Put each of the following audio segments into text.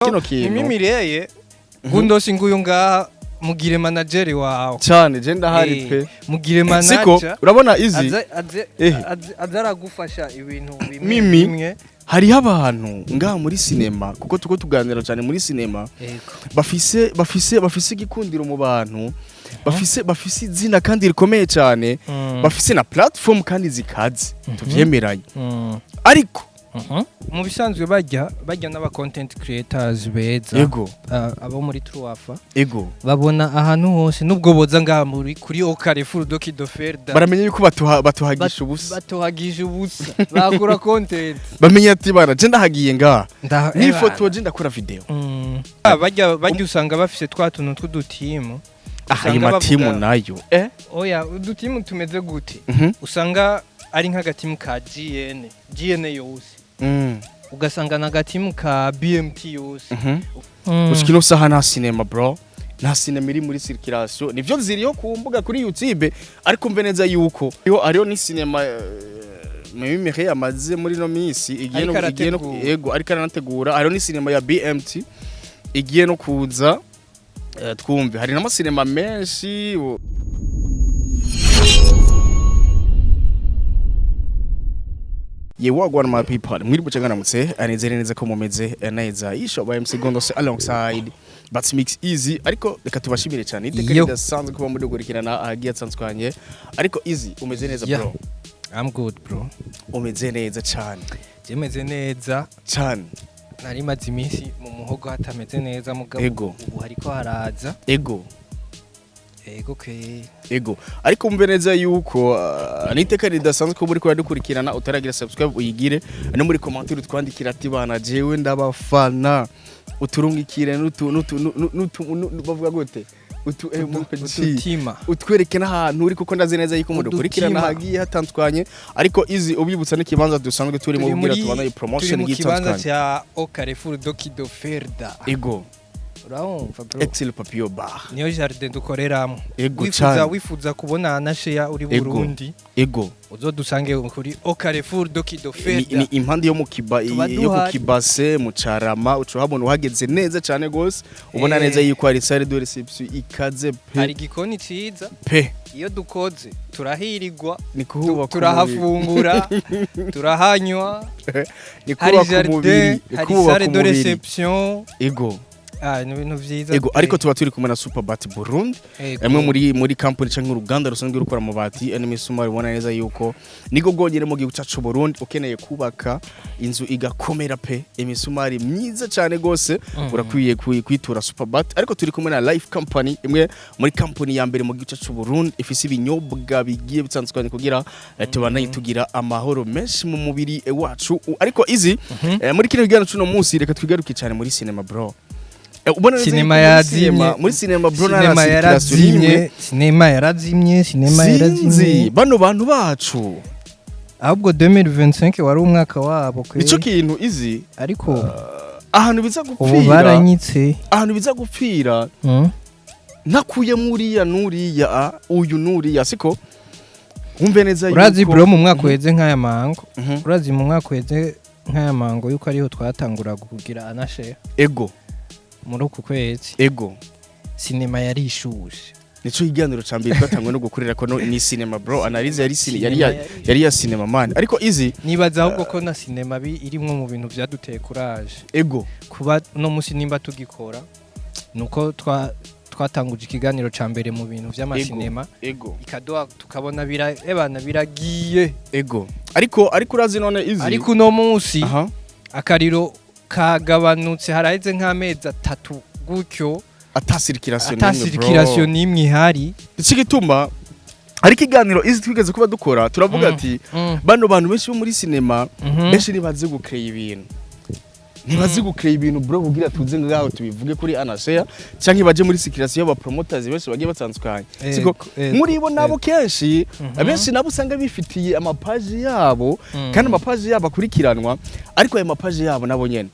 Kino kintu. Mimi Mireye Gundosi, nguyu ngaha, mugire manager wawe. Cyane, je ndahari pe. Mugire Siko manager. Urabona izi Aze aze aragufasha ibintu bimwe Mimi. bimwe. Hariho abantu ngaha muri sinema, kuko tuko tuganira cyane muri sinema, bafise igikundiro mu bantu, bafise izina kandi rikomeye cyane, bafise na platform kandi zikaze, tuvyemeranye, ariko Mu bisanzwe bajya n'aba content creators beza, abo muri Truafa, babona ahantu hose, nubwo boza ngaha muri kuri au Carrefour do Kidoferda, baramenya yuko batuhagisha ubusa. Batuhagisha ubusa, bakura content. Bamenya ati: "Bana, je ndahagiye ngaha n'ifoto, je ndakora video." Bajya usanga bafise twa tuntu tw'udutimu. Aha, ayo Usanga matimu bavuga- nayo Oya, udutimu tumeze gute? Usanga ari nk'agatimu ka GN yose, ugasanga n'agatimu ka BMT yose. Gushika ino saha nta sinema, bro, nta sinema iri muri circulation. Nivyo, ziriyo ku mbuga, kuri YouTube, ariko mve neza yuko hariho ni sinema Mimi Mireille amaze muri no minsi igiye no Ariko igiye no arategura. Yego, ariko aranategura. Hariho ni sinema ya BMT igiye no kuza, twumve hari n'amasinema menshi. Ye, wagwan my people, mwiri bucanganamutse, anezere neza ko mumeze neza. Isho by MC Gondose alongside But Mix Easy. Ariko reka tubashimire cyane iteka Yo. ridasanzwe kuba muri gukurikirana ahagiye atsanzwe. Ariko Easy, umeze neza? Yeah. Bro. I'm good, bro. Umeze neza cyane? Jemeze neza. Cyane. Nari maze iminsi mu muhogo hatameze neza, mugabo ubu hariko haraza. Ego ke. Ego, ariko umve neza yuko n'iteka ridasanzwe kuba uri dukurikirana. Utaragira subscribe, uyigire, no muri commentaire utwandikira ati: "Bana, jewe ndabafana." Uturungikire n'utu n'utu n'utu bavuga gute, utu emoji. Ututima. Utwereke n'ahantu uri, kuko ndazi neza yuko mudukurikirana Udutima. hagiye hatandukanye. Ariko izi ubibutsa n'ikibanza dusanzwe turimo Turi kugira tubana turi promotion mu igiye kibanza itandukanye. cya au Carrefour do Kidoferda. Urumva, bro? Excel Papio Bar. Niyo jardin dukoreramo. Wifuza Cyane. wifuza kubona anasheya uri Burundi, uzodusange kuri au Carrefour do Kidoferda. Ni impande yo mu kiba Tuba yo ku duhari. kibase mu Carama, uca uhabona uhageze neza cyane gose, ubona neza yuko hari salle de réception ikaze pe. Hari igikoni ciza. Pe. Iyo dukoze turahirirwa. Ni kuhubaka Turahafungura, turahanywa. Ni Hari kubaka jardin, umubiri, ni hari kubaka salle de umubiri. réception. Ah, ni ibintu vyiza Ego. pe. Ariko tuba turi kumwe na Superbat Burundi, imwe muri company canke uruganda rusanzwe rukora amabati n'imisumari. Ubona neza yuko niko bwonyene mu gihugu cacu Burundi. Ukeneye kubaka inzu igakomera pe, imisumari myiza cyane gose, urakwiye kwitura Superbat. Ariko turi kumwe na Life Company, imwe muri company ya mbere mu gihugu cacu Burundi ifise ibinyobwa bigiye bitandukanye kugira tubandanye tugira amahoro menshi mu mubiri wacu. Ariko izi muri kino kiganiro cuno munsi, reka twigaruke cyane muri cinema, bro. Ubona neza Cinema yuko muri yazimye. muri cinema, bro, nta Sinema circulation n'imwe. yarazimye, sinema yarazimye, sinema Sinzi yarazimye. bano bantu bacu. Ahubwo 2025 wari umwaka wabo kwe. Nico kintu izi Ariko ahantu biza ubu gupfira, baranyitse. ahantu biza gupfira, ntakuye muriya nuriya, uyu nuriya, siko wumve neza Urazi, yuko bro, mu mwaka uheze nk'aya mango, urazi mu mwaka uheze nk'aya mango yuko ariho twatangura kugira anashare muri uku kwezi, sinema yari ishushe. Nico kiganiro ca mbere twatangwe no gukorera ko ni cinema, bro. Analyse yari cine, yari ya, Cinema yari ya cinema, man. Ariko izi Nibaza ahubwo ko na sinema bi irimwo mu bintu vyaduteye courage kuba uno munsi nimba tugikora, nuko twatanguje ikiganiro ca mbere mu bintu vy'amasinema, ikaduha tukabona bira ebana biragiye. Ego, ariko urazi none izi Ariko uno munsi akariro kagabanutse, haraheze nk'amezi 3 gutyo ata circulation ata n'imwe, bro. circulation n'imwe ihari. Iki gituma ariko ikiganiro izi twigeze kuba dukora, turavuga ati bano bantu benshi bo muri sinema, benshi ntibazi gucreya ibintu, ntibazi gucreya ibintu, bro, kugira tuze ngaho tubivuge kuri anashare canke baje muri circulation y'aba promoters benshi bagiye batandukanye, siko? Muri bo nabo kenshi, abenshi nabo usanga bifitiye amapaji yabo, kandi amapaji yabo akurikiranwa, ariko ayo mapaji yabo nabo nyene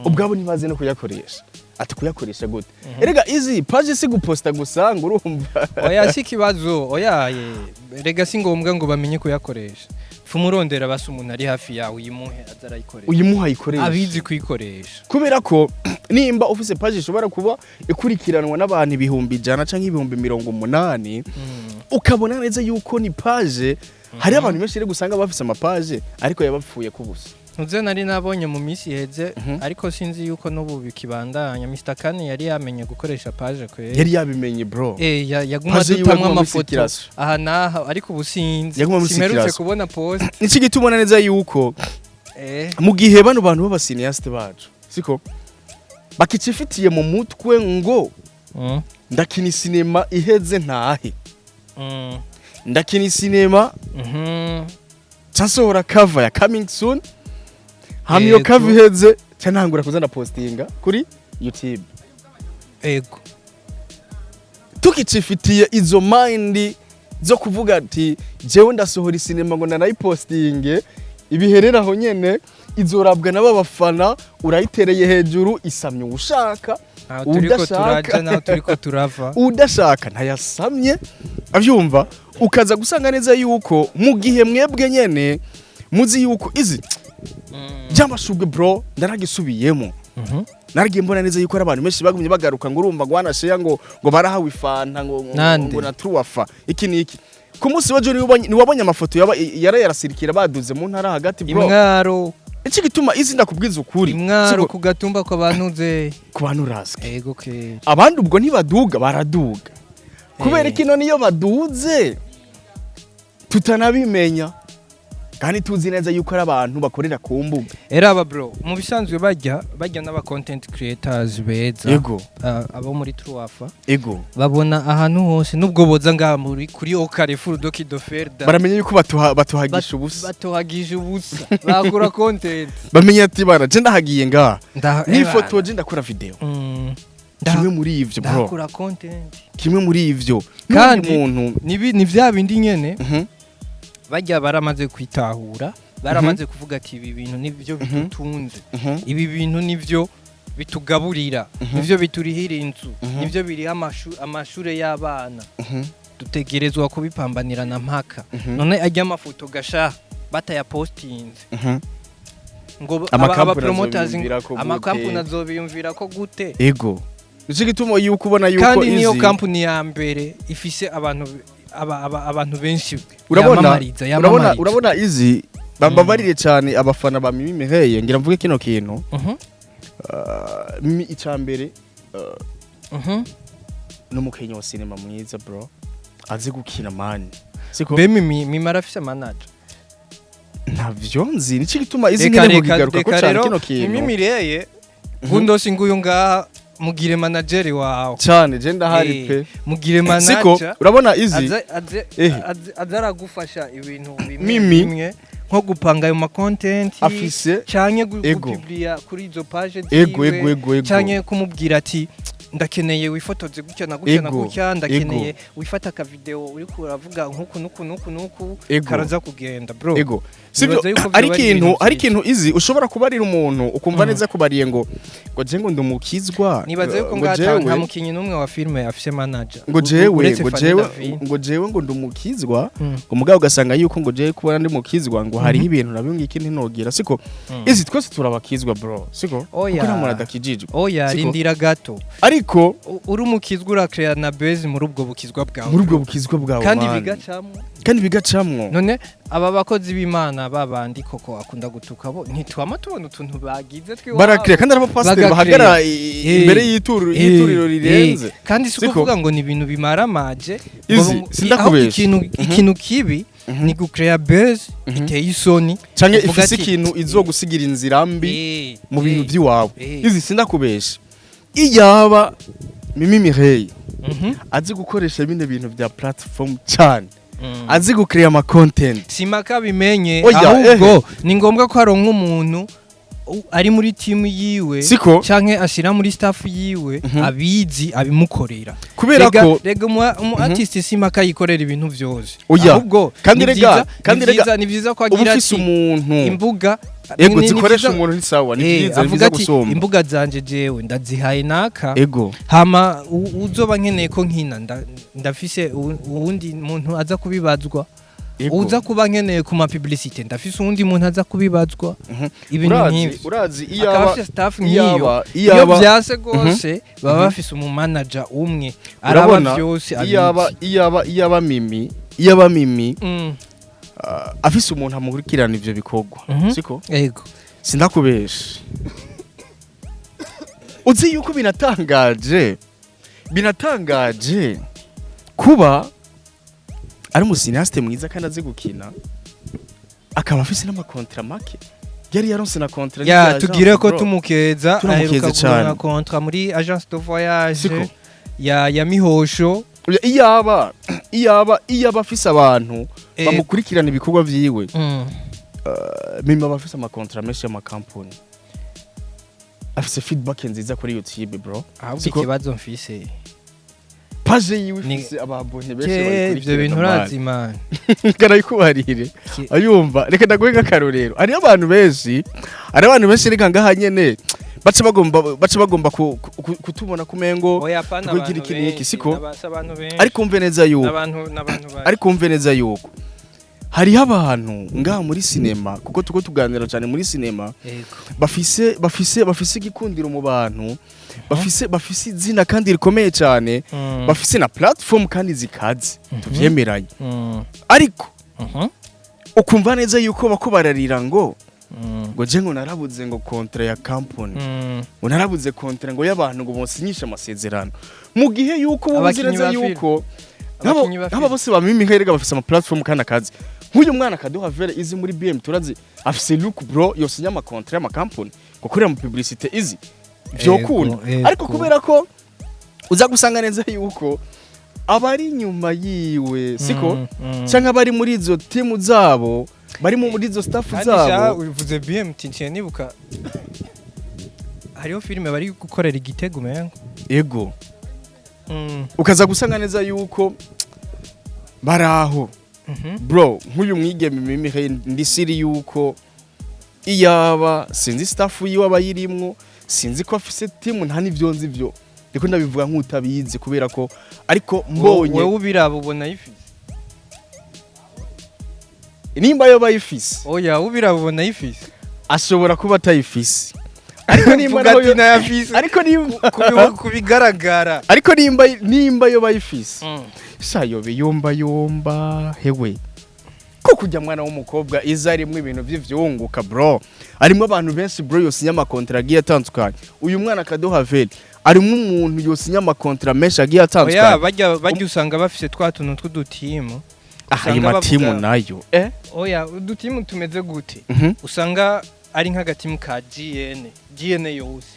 ubwabo ntibazi no kuyakoresha. Ati: "Kuyakoresha gute?" Erega izi paji si guposta gusa, ngo urumva. Oya, si ikibazo, oya ye, rega si ngombwa ngo bamenye kuyakoresha. Fumurondera basi umuntu ari hafi yawe, uyimuhe aza arayikoresha. Uyimuha ayikoresha. Abizi kuyikoresha. Kubera ko nimba ufise page ishobora kuba ikurikiranwa n'abantu 100,000 canke 80,000, ukabona neza yuko ni page, hari abantu benshi rero gusanga bafise amapaje ariko yabapfuye kubusa. Ntuze nari nabonye mu minsi iheze, ariko sinzi yuko n'ubu bikibandanya, Mr Kane yari yamenye gukoresha page kwe. Yari yabimenye, bro. Yaguma Page yiwe dutamwo yaguma muri amafoto circulation. aha n'aha, ariko ubu sinzi. Yaguma muri Simerutse circulation. kubona post. Niki gituma ubona neza yuko mu gihe bano bantu b'aba cinéastes bacu siko bakicifitiye mu mutwe ngo ndakina sinema iheze ntahe, ndakina sinema nsohora cover ya coming soon, hama iyo cover iheze ca ntangura kuza ndapostinga kuri YouTube. Tukicifitiye izo mind zo kuvuga ati jewe ndasohora isinema ngo nanayipostinge ibiherera aho nyene, izorabwa n'aba bafana, urayitereye hejuru isamye ushaka. Aho turiko Udashaka. turaja naho turiko turava. Udashaka ntayasamye avyumva. Ukaza gusanga neza yuko mu gihe mwebwe nyene muzi yuko izi by'amashugwe, bro, ndaragisubiyemo. Naragiye mbona neza yuko ari abantu benshi bagumye bagaruka ngo urumva ngo wanasheya ngo barahawe ifanta ngo Nande? ngo na truwafa iki niki. Ku munsi w'ejo niwabonye amafoto yaba yara yarasirikira baduze mu ntara hagati, bro. Imwaro. Iki gituma izi ndakubwiza ukuri. Imwaro. Siko- Ku gatumba kw'abantuze. Ku bantu raske. Ego ke. Abandi ubwo ntibaduga, baraduga kubera Eh. ko ino niyo baduze tutanabimenya kandi tuzi neza yuko ari abantu bakorera ku mbuga. Eraba bro, mu bisanzwe bajya n'aba content creators beza, abo muri Truwafa, babona ahantu hose nubwo boza ngaha muri kuri au Carrefour do Kidoferda. Baramenya yuko batuhagisha ubusa. Batuhagisha ubusa, bakura content. Bamenya ati bana je ndahagiye ngaha nifoto, je ndakora video. Kimwe muri ivyo, bro. Ndakura content. Kimwe muri ivyo. Kandi N'undi muntu ni vya bindi nyene, bajya baramaze kwitahura, baramaze kuvuga ati ibi bintu nivyo bidutunze, ibi bintu nivyo bitugaburira, nivyo biturihira inzu, nivyo biriha amashure y'abana, dutegerezwa kubipambanira na mpaka. None ajya amafoto gasha batayapostinze ngo Amakampani aba promoters azobiyumvira ko gute? Amakampani azobiyumvira ko gute? Ego, nico gituma yuko ubona yuko Kandi niyo izi kampani ya mbere ifise abantu abantu benshi urabona yamamariza urabona yamamariza. Urabona izi bambabarire cyane abafana ba Mimi Miheye, ngira mvuge kino kintu. Mimi icambere n'umukenyi wa sinema mwiza, bro, azi gukina man, siko? Be Mimi arafise manager? Ntavyo nzi, nico gituma izi Reka nyene reka kugigaruka ko reka cyane rero kino kintu. Mimi Mireye Gundosi nguyu ngaha, mugire manager wawe. Cyane, je ndahari pe. Mugire Siko? manager. Urabona izi Aze aze aragufasha ibintu bimwe Mimi. bimwe nko gupanga ayo ma content Afise canke gupublia kuri izo page ziwe, ego ego ego canke kumubwira ati ndakeneye wifotoze gutya na gutya na gutya, ndakeneye wifata aka video uriko uravuga nkuku nuku nuku nuku. Karaza kugenda, bro. Ego, sibyo? Nibaza yuko Ari vyoba ari ikintu ibintu ari vyiza. ikintu izi ushobora kubarira umuntu ukumva neza kubariye ngo je ngo ndumukizwa. Nibaza yuko ngo ngaha nta mukinyi n'umwe wa filime afise manager. Ngo jewe Uretse ngo Fanny jewe Davine. ngo jewe ngo ndumukizwa, ngo mugabo ugasanga yuko ngo jewe kubona ndi mukizwa ngo hariho ibintu nabyo ngiki ntinogira, siko? Izi twese turabakizwa, bro, siko? Oya. Kuko nta muntu adakijijwe. Oya. Siko? Rindira gato. Ariko Uri umukizwa, urakrea na base muri ubwo bukizwa bwawe. Muri ubwo bukizwa bwawe, Kandi man. bigacamwo. Kandi bigacamwo. None aba bakozi b'Imana babandi koko akunda gutuka, bo ntitwama tubona utuntu bagize twiwabo? Barakrea kandi ari abapasiteri Bagakrea. bahagarara imbere y'ituriro rirenze. Kandi si Siko? ukuvuga ngo ni ibintu bimaramaje. Izi, sindakubesha. Aho ikintu kibi ni gucrea buzz iteye isoni. Canke Uvuga ifise ati, ikintu izogusigira inzira mbi mu bintu by'iwawe. Izi sindakubesha, iyaba Mimi Mireille azi gukoresha bino bintu bya platform cyane, azi gucrea ama content. Simaka bimenye. Oya, ahubwo ni ngombwa ko aronka umuntu ari muri team yiwe Siko? canke ashira muri staff yiwe abizi abimukorera. Kubera ko Rega umu artist simaka yikorera ibintu vyose. Oya. Ahubwo Kandi ni kandi rega ni vyiza ko uba agira ufise ati umuntu imbuga ego ni zikoresha vyiza umuntu ni sawa, ni vyiza, ni avuga vyiza ati gusumba. Imbuga zanje jewe ndazihaye naka, hama uzoba nkeneye ko nkina ndafise uwundi muntu aza kubibazwa. Uza kuba nkeneye ku ma publicité, ndafise uwundi muntu aza kubibazwa. Ibintu nk'ivyo. Urazi Akaba iyaba afise staff nk'iyo. Iyo iyaba vyase gose, baba bafise umumanager umwe araba Urabona, vyose iyaba abizi. iyaba Mimi afise umuntu amukurikirana ivyo bikorwa, siko? Ego. Sindakubesha, uzi yuko binatangaje kuba ari umu cinéaste mwiza kandi azi gukina, akaba afise n'ama contrats make yari yaronse na contrat Ya, n'irya tugire agence, ko bro. tumukeza. Turamukeza Aheruka cane. kuronka contrat muri agence de voyage Siko? ya Mihosho. Iyaba afise abantu bamukurikirana ibikorwa vyiwe, Mimi aba afise ama contrats menshi y'amakampuni, afise feedback nziza kuri YouTube, bro. Ahubwo Siko? ikibazo mfise Page yiwe ifise aba abonnés benshi Ke ivyo bintu bayikurikirana. urazi, man. Karayikubarire. Ayumva, reka ndaguhe nk'akarorero. Hariho abantu benshi reka ngaha nyene baca bagomba kutubona kumengo Oya, apana tukugira abantu iki n'iki, benshi, siko? si abantu benshi. Ariko umve neza yuko N'abantu bake. Ariko umve neza yuko hariho abantu ngaha muri sinema, kuko tuko tuganira cyane muri sinema, bafise igikundiro mu bantu, bafise izina kandi rikomeye cyane, bafise na platform kandi zikaze, tuvyemeranye, ariko ukumva neza yuko bako bararira ngo ngo je ngo narabuze ngo contrat ya company, ngo narabuze contrat ngo y'abantu ngo bonsinyishe amasezerano, mu gihe yuko wowe uzi Abakinyi neza ba film. yuko Abakinyi ba nk'abo film. bose bamimi nkerega bafise ama platform kandi akazi. Nk'uyu mwana Kaduha Vere izi muri BM, turazi afise look, bro, yosinya ama contrat y'ama company gukorera mu publicité izi vyokunda. Ariko kubera ko uza gusanga neza yuko abari inyuma yiwe, siko, canke abari muri izo timu zabo, bari muri izo staff Kandi sha, zabo. uvuze BMT, nciye nibuka hariho filime bari gukorera igitego umengo. Ego. Ukaza gusanga neza yuko baraho, bro. Nk'uyu mwigeme Mimi, ndi siri yuko iyaba sinzi staff yiwe abayirimwo, sinzi ko afise team, nta n'ivyo nzi, ivyo ndiko ndabivuga nk'utabizi kubera ko ariko mbonye. Wewe ubiraba ubona yifise? Nimba yo bayifise, Oya, ubiraba ubona yifise? Ashobora kuba atayifise, ariko nimba Vuga naho ati nayafise. Ariko nimba Kubigaragara. Ariko nimba yo bayifise, shayobe yomba yomba hewe ko kujya mwana w'umukobwa iza arimwo ibintu vy'ivyunguka, bro, arimo abantu benshi, bro, yosinya ama contrats agiye atandukanye. Uyu mwana Kaduha Veri arimwo umuntu yosinya ama contrats menshi agiye Oya, atandukanye. bajya usanga bafise twa tuntu tw'udutimu. Aha, ayo Usanga matimu bavuga nayo Oya, udutimu tumeze gute? Usanga ari nk'agatimu ka GN GN yose,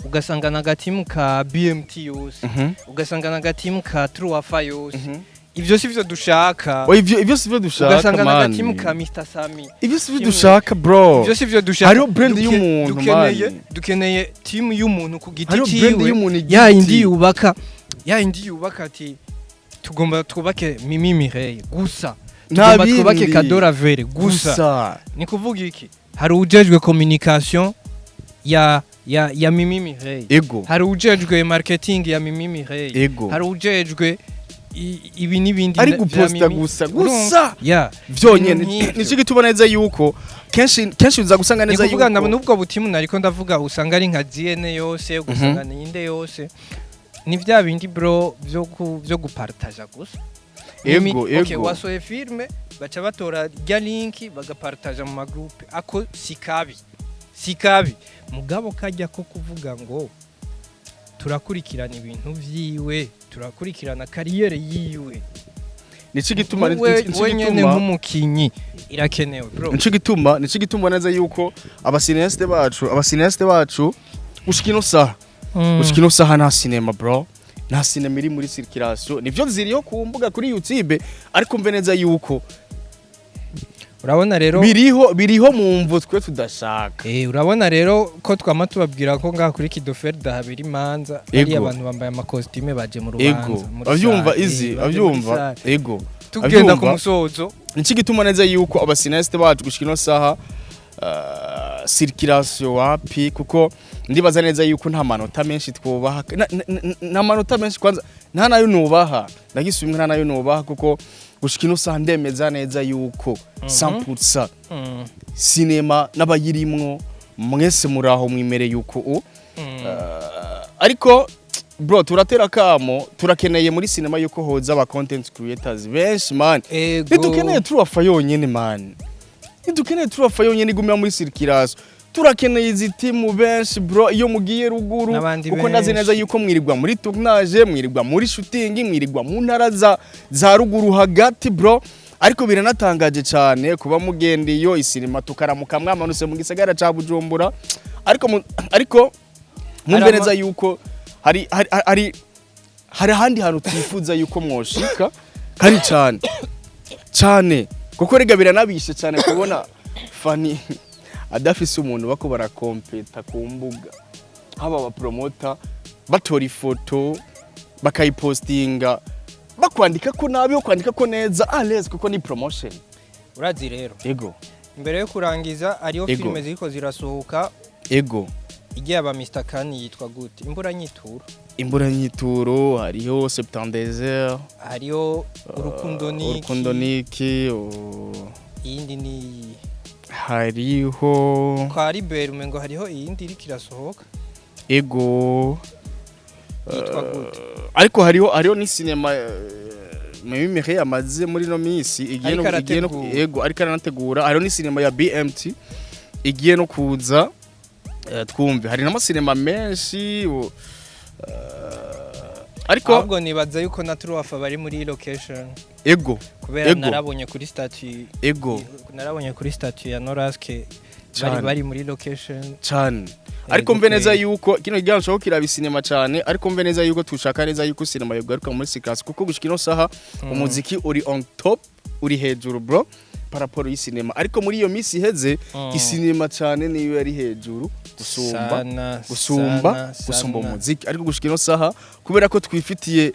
ugasanga n'agatimu ka BMT yose, ugasanga n'agatimu ka Truafa yose. Ivyo si vyo dushaka. Oya, ivyo si vyo dushaka, Ugasanga man. n'agatimu ka Mr Sami. Ivyo si vyo Kimwe. dushaka, bro. Ivyo si vyo dushaka. Hariho brand y'umuntu, Dukeneye man. dukeneye team y'umuntu ku giti Hariho brand ciwe, y'umuntu igiti. ya indi yubaka ati tugomba twubake Mimi Mireille gusa, Nta tugomba twubake bindi. Kadora Vere gusa. Gusa. Ni kuvuga iki? Hari ujejwe communication ya Mimi Mireille, hari ujejwe marketing ya Mimi Mireille, hari ujejwe ibi n'ibindi Ari vya guposta Mimi. gusa. Urumva? Gusa Ya, vyonyene. ibintu nk'ivyo. Nico gituma neza yuko kenshi uza gusanga Ni neza kuvuga yuko n'ubwo butimu nariko ndavuga, usanga ari nka GN yose, ugasanga ni inde yose, ni vya bindi, bro, vyo gupartaja gusa. Okay, wasohoye filme, baca batora rya link bagapartaja mu ma groupe. Ako si kabi, si kabi, mugabo kajya ko kuvuga ngo turakurikirana ibintu vyiwe, turakurikirana carrière yiwe, Nico gituma we nico we nyene gituma nk'umukinyi, irakenewe, bro. Nico gituma neza yuko aba cinéastes bacu gushika ino saha nta cinema, bro, nta cinema iri muri circulation. Nivyo ziriyo ku mbuga kuri YouTube, ariko mve neza yuko Urabona rero, biriho mu mvo twe tudashaka. Urabona rero ko twama tubabwira ko ngaha kuri Kidoferi dahabera imanza, ari abantu bambaye amakositime baje mu rubanza muri Avyumva salle. izi Baje muri avyumva salle. Tugenda ku Avyumva. musozo. Nico gituma neza yuko aba cinéastes bacu gushika ino saha circulation wapi, kuko ndibaza neza yuko nta manota menshi twubaha, nta manota menshi, kwanza nta nayo nubaha, ndagisubimwe, nta nayo nubaha, kuko Gushika ino saha ndemeza neza yuko 100% sinema n'abayirimwo mwese muraho mwimereye uko u ariko bro, turatera kamo, turakeneye muri sinema yuko hoza aba content creators benshi, man. Ntidukeneye turafa yonyene, man, ntidukeneye turafa yonyene igumira muri circulation. Turakeneye izi timu benshi, bro, iyo mugiye ruguru, N'abandi kuko ndazi benshi. neza yuko mwirirwa muri tournage, mwirirwa muri shooting, mwirirwa mu ntara za ruguru hagati, bro. Ariko biranatangaje cyane kuba mugenda iyo isinema tukaramuka mwamanutse mu gisagara ca Bujumbura, ariko mwumve neza yuko hari ahandi hantu twifuza yuko mwoshika kari cyane cyane, kuko rega biranabishe cyane kubona Fani adafise umuntu bako barakompeta ku mbuga, haba abapromota batora ifoto bakayipostinga, bakwandika ko nabi, kwandika ko neza, à l'aise, kuko ni promotion. Urazi rero, Ego. imbere yo kurangiza, hariho filime ziriko zirasohoka. Ego. Igiye aba Mr Kani yitwa gute? Imbura nyituro. Imbura nyituro, hariho Septandesert. Hariho Urukundo Niki. Urukundo Niki. Iyindi ni Hariho kwa Libert, umengo hariho iyindi iriko irasohoka. Ego. Yitwa gute? Ariko hariho n'isinema Mimi amaze muri no minsi igiye no Ariko igiye no arategura. Ego, ariko aranategura. Hariho n'isinema ya BMT igiye no kuza, twumve hari n'amasinema menshi ariko Ahubwo nibaza yuko na Truwafa bari muri location, kubera narabonye kuri statut, narabonye kuri statut ya Noraske bari bari muri location. Cyane, ariko mve neza kweli. yuko kino kiganiro cyo kiraba isinema cyane, ariko mve neza yuko tushaka neza yuko sinema yogaruka muri sikasi, kuko gushika ino saha umuziki uri on top, uri hejuru, bro, par rapport y'isinema. Ariko muri iyo minsi iheze isinema cyane niyo yari hejuru gusumba Sana, gusumba sana, gusumba sana. umuziki. Ariko gushika ino saha, kubera ko twifitiye